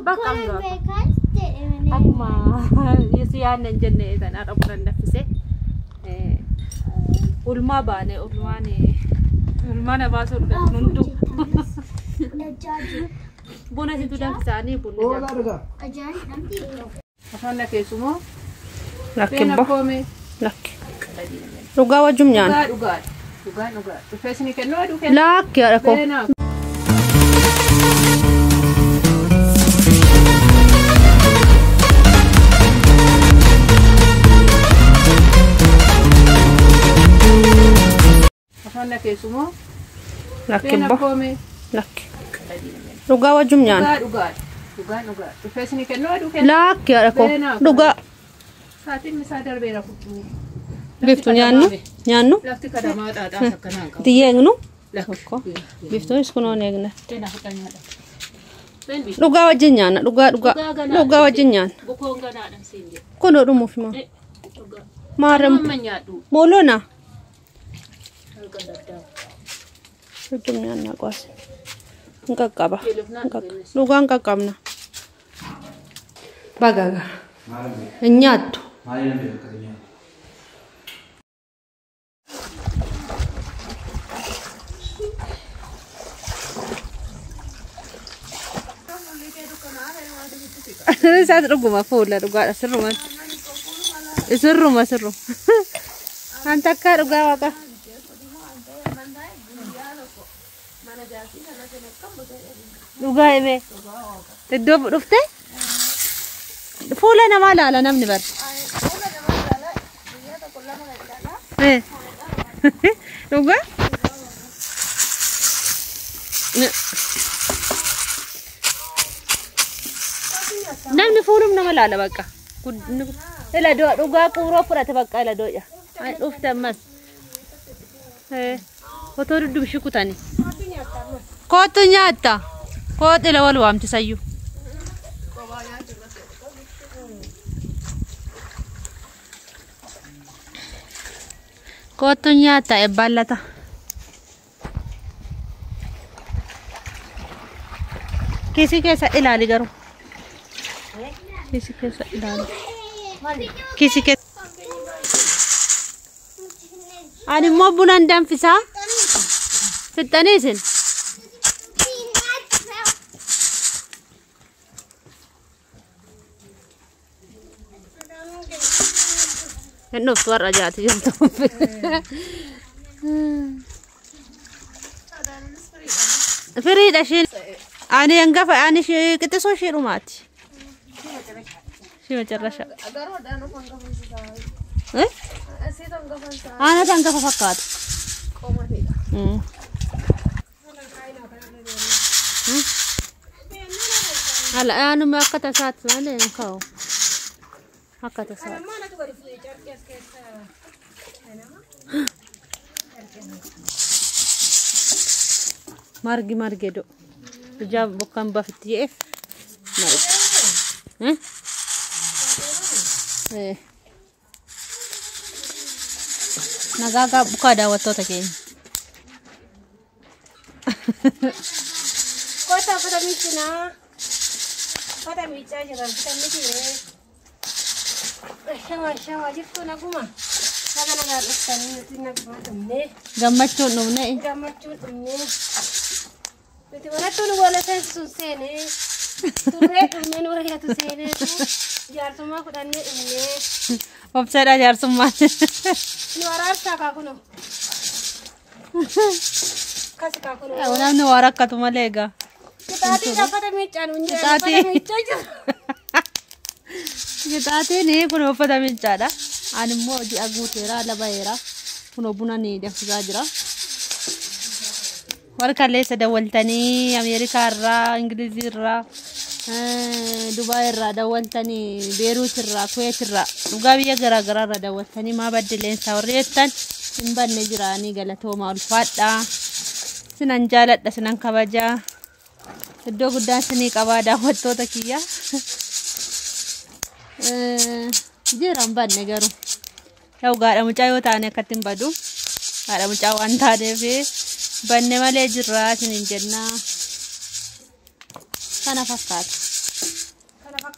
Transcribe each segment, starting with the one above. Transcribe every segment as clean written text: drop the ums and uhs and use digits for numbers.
Bakka akkuma si yaadne hin jenne tanaadha buna danfisee. Ulmaa baane ulmaan ulmaan baasuu hunduu. Buna situ danfisaanii bunni danfisa. Afaan keessumoo. Lakki immoo. Lakki. Dhugaa wajjum nyaanna. Dhugaa dhugaa. Dhugaa dhugaa. Dhufee isinii kennuu aduu kennu. Lakki haadha koo. Afaan keessumoo. Lakki immoo. Lakki. Dhugaa wajjum nyaanna. Dhugaa dhugaa. Dhugaa dhugaa. Dhufee isinii kennuu aduu kennu. Lakki haadha koo. Dhugaa. Saatiin isaa darbeera fudhuu. Biftu nyaannu? Nyaannu? Lafti kadamaa xaaxaas akkanaan qabu. Itti eegnu? Tokko. Biftuunis kunoo hin eegne. Dhugaa wajjin nyaanna. Dhugaa dhugaa. Dhugaa wajjin nyaanna. Bukoon ganaadhaan siin jedhu. Kunoo dhumuuf moo? Maarra. Moolona. Wajjin nyaanna qoos. Hin qaqqaba. Dhugaa hin qaqqabna. Bagaga. Hin nyaattu. Isaas dhuguma fuula dhugaadha sirruma. Sirruma sirruma. An takka dhugaa waaqa. Dhugaa himee. Iddoo dhufte? Fuula namaa laala namni bar. Dhugaa? Namni fuulum nama laala bakka. Ila dhugaa quuroo fudhate bakka ila doo'a. Dhufte ammas. Otoo duddubishi kutani. Kootu nyaatta. Kootu ila wal waamti sayyuu. Kootu nyaatta eebballata. Kiisii keessa ilaali garuu. Kiisii keessa ilaali. Kiisii keessa. Ani immoo buna hin danfisaa. Fixxanii isin? Hin dhuftu har'a jaati jirtu. Firiidha ishiin. Ani hangafa ani qixxisoo ishee dhumaati. Ishee macarrasha. Aanatu hangafa fakkaata. Ala aanuma akka tasaatti malee hin kaa'u. Akka tasaatti. Margi margi do. Ija bokkaan bafitti je'eef margi. Nagaa bukaa daawwattoota keenya. Kota uffata miiccinaa. Uffata miiccaa jira. Uffata miiccinee. Shawaa shawaa jirtu naguma. Naga nagaa dhuftanii nuti naguma dhumnee. Gammachuun dhumnee. Gammachuun dhumnee. Nuti manatti nu wala seensisuun seenee. Turree dhumnee nu warra seenee. Jaarsummaa fudhannee dhumnee. Obseedha jaarsummaan. Nu araarsaa kaakunoo. Kasi kaakunoo. Namni waa rakkatu malee egaa. Qixaatiin uffata miiccaan hin jiran uffata miiccaa jira. Qixaatiin kun uffata miiccaadha. Ani immoo ji'a guuteera ala baheera. Kun buna ni danfisaa jira. Warra kaleessa dawwaltanii Ameerikaa irraa, Ingilizii irraa, Dubaay irraa dawwaltanii, Beeruut irraa, Kuweet irraa, dhugaa biyya garaagaraa irraa dawwaltanii maa badde leensaa warri jettan hin badne jiraanii galatooma ulfaadhaa. Sinan jaaladha, sinan kabajaa. Iddoo guddaan sinii qabaa daawwattoota kiyya. Jira hin badne garuu. Yoo gaadha mucaa yoo taane akkatti hin badu. Haadha mucaa waan taaneef banne malee jirra isiniin jennaa. Kana fakkaata.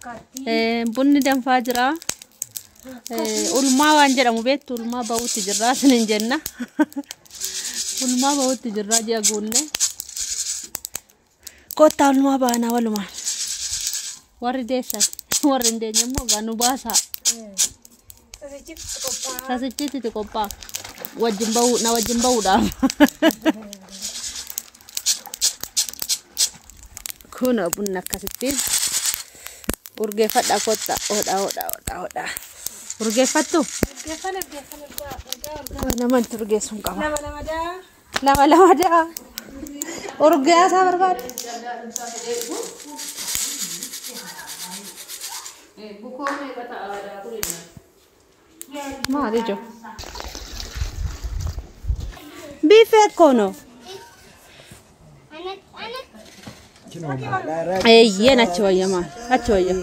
fakkaatti. Bunni danfaa jira. Ulmaa waan jedhamu beektu ulmaa bahuutti jirra isiniin jenna. Ulmaa bahuutti jirra ji'a guunne. Kottaa ulmaa baanaa walumaan. Warri deessan warri hin deenye immoo gaa nu baasaa. Sasichitti qophaa'a. Sasichitti qophaa'a. Wajjin bahuu na wajjin bahuudhaaf. Kun bunni akkasittiin urgeeffadhaa kottaa hodhaa hodhaa hodhaa hodhaa. Urgeeffattu? Urgeeffan urgeeffan urgaa urgaa urgaa. Namatti urgeessuun qaba. Lama lama daa. Lama lama daa. Urgaasaa barbaade. Maali ijoo? Biifee kono. Eeyyeen achi wayya maal? Achi wayya.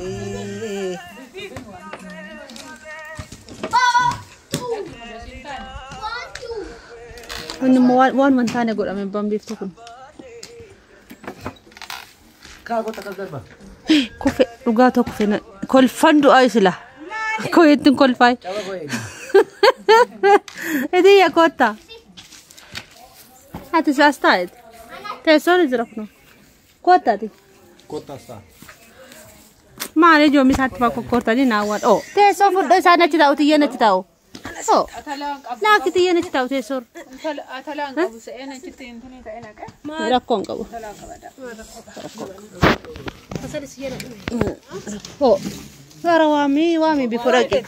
Inni immoo waan waan taane godhame abbaan biiftuu kun. Kufe dhugaa tokko kufe kolfan du'aa isila. Koyeettiin kolfaa. Idiyya kottaa. Ati as taa'eeti. Teessoon jira kunoo. Kottaati. Maali ijoon isaatti fa'aa kokkortanii naawwan. Oo teessoo fudhoo isaan achi taa'u tiyyeen achi taa'u. Oo laakki tiyyeen achi taa'u teessoo. Atalaan qabu se'een achitti intini ta'e naqe. Rakkoon qabu. Asalis jedha dhume. Oo gara waamii waamii bifa dhaqe.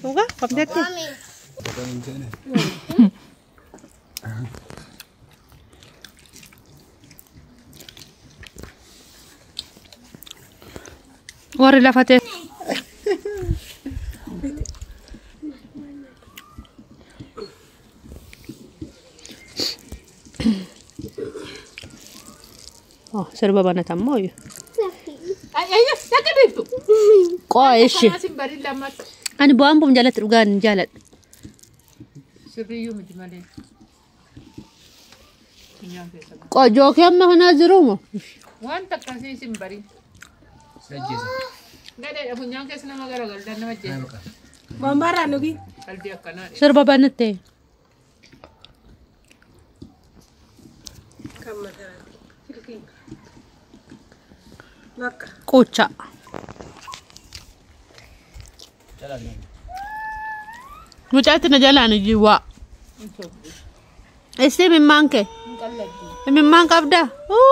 Dhugaa qabdeetti. Warri lafa teessoo. Oh, sirba banatammoo iyyuu. Ayyo, dhaqe beektu. Qo'a ishee. Kanaas hin barin lammata. Ani bu'aan bu'um jalatti dhugaan hin jaaladhu. Sirriyyuu miti malee. Funyaan keessa qabu. Qo'a jookii amma kanaa jiruumo. Wanta akkasiis hin barin. Gadheedha funyaan keessa nama garagaldan nama jeessa. Bombaarraa nugi. Qalbii akkanaa. Sirba banattee. Kan mataati. Silkiin. Bakka. Quucha. Mucaatti na jalaan ijiwwaa. Isii mimmaan kee. Mimmaan qabdaa?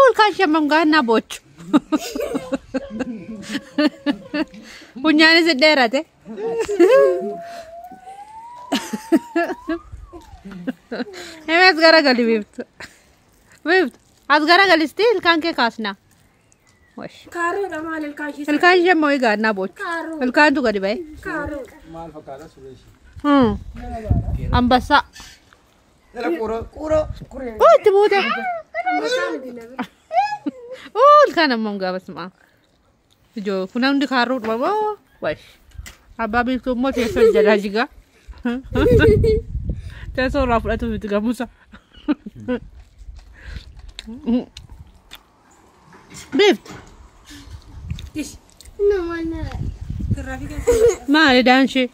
Ilkaan shammam gaannaa boochu. Funyaanis dheerate. Hime as garagali biiftu. Biiftu. As garagalisti ilkaan kee kaasnaa. Wash. Kaaroodha maal ilkaan ishee? Ilkaan ishee immoo gaannaa boochu. Kaaroo. Ilkaantu gadi ba'e. Kaaroodha. Ambassaa. Oo itti buute. Ambassaa miti na bira. Oo ilkaan ammoo gaafas ma'a. Ijoo kun hundi kaarruudha moo? Wash. Abbaa biiftuu immoo teessoo jalaa jigaa. Teessoo irraa fudhatuuf itti gamusa. Biiftu. Ish. Tirraafii keessa. Maali daanshee?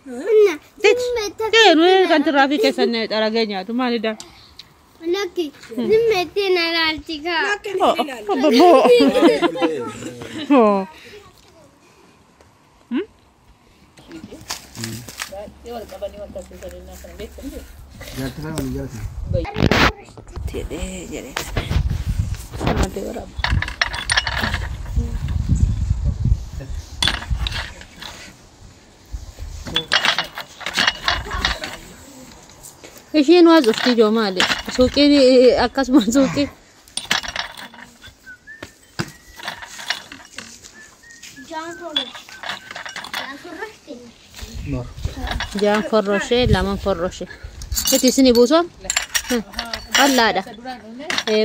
Tich. Kan tirraafii keessa xaragee nyaatu maali daan? Lakki, zimmeetti na laalchikaa. Lakki ni ilaali. Bobboo. Oh. Jedhee jedhee. Sanatti waraaba. Isheen waa cufti ijoo maali? Suuqiin akkasuma suuqii. Jaan forroshee lama forroshee. Itti isinii buusoon? Qal'aadha.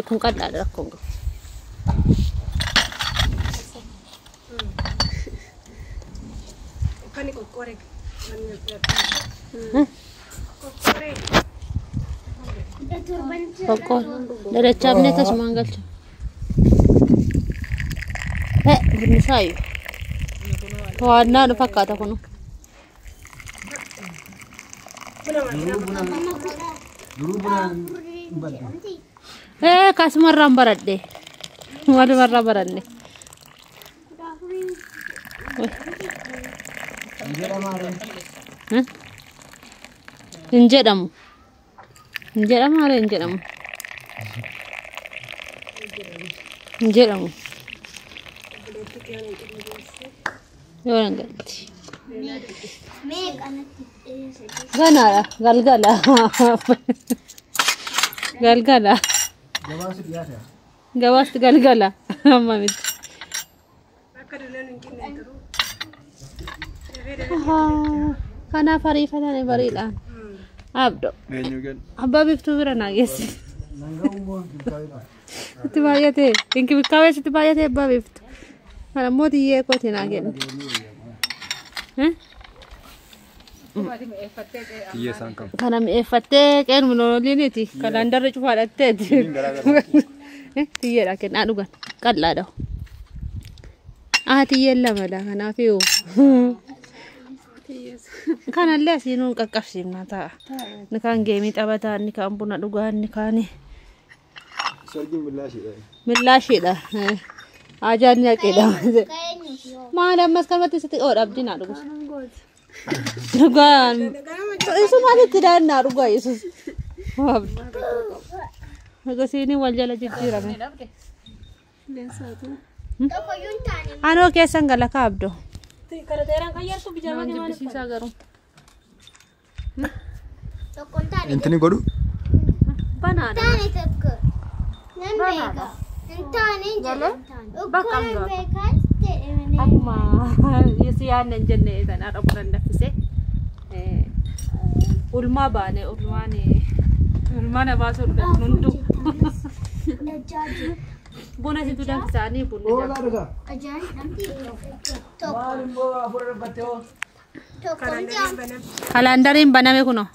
Kun qal'aadha rakkoon qabu. Kan qoqqooree. Qoqqooree. Qoqqoor. Dadachaafnee akkasumaan galcha. Bunni saayu. Waannaa nu fakkaata kunu. Kasumarraan baradhe. Walumarraa baranne. Hin jedhamu. Hin jedhamu haala hin jedhamu. Hin jedhamu. Yoo nan galti. Ganaadha galgala. Galgala. Gabaasti galgala. Amma miti. Kanaaf ariifatanii bariidhaan. Abdo. Abbaa biiftuu bira naa geessi. Itti baay'atee. Inkibikkaawee sitti baay'atee abbaa biiftuu. Kana immoo tiyyee kooti naa kenni. Kana mi'eeffattee qeenuma lololiiniti. Kalaandarri cufaadhatteeti. Tiyyeedha kennaa dhugan. Qal'aadha. Tiyyeen lamadha kanaafiyyuu. Kanallee asii nuun qaqqabsiifna ta'a. Inni kaan geemii taphataa, inni kaan buna dhugaa, inni kaan millaashiidha. Ajaan nyaaqeedha. Maal ammas kanumatti sitti oo dhabdii naa dhugus. Dhugaan isumaan itti daannaa dhugaa Yesuus. Agasiini wal jala jijjiirame. Anoo keessan gala kaabdo. Jibbisiisaa garuu. Intini godhu? Banaadha. Banaadha. Akkuma si yaadne hin jenne sanaa dhabuudhaan danfisee ulmaa baane ulmaan ulmaa na baasuu dhufan hunduu. Buna situ danfisaanii bunni danfisa. Kalaandariin baname kunoo.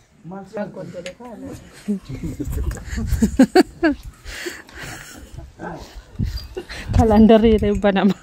Kalaandarri banama.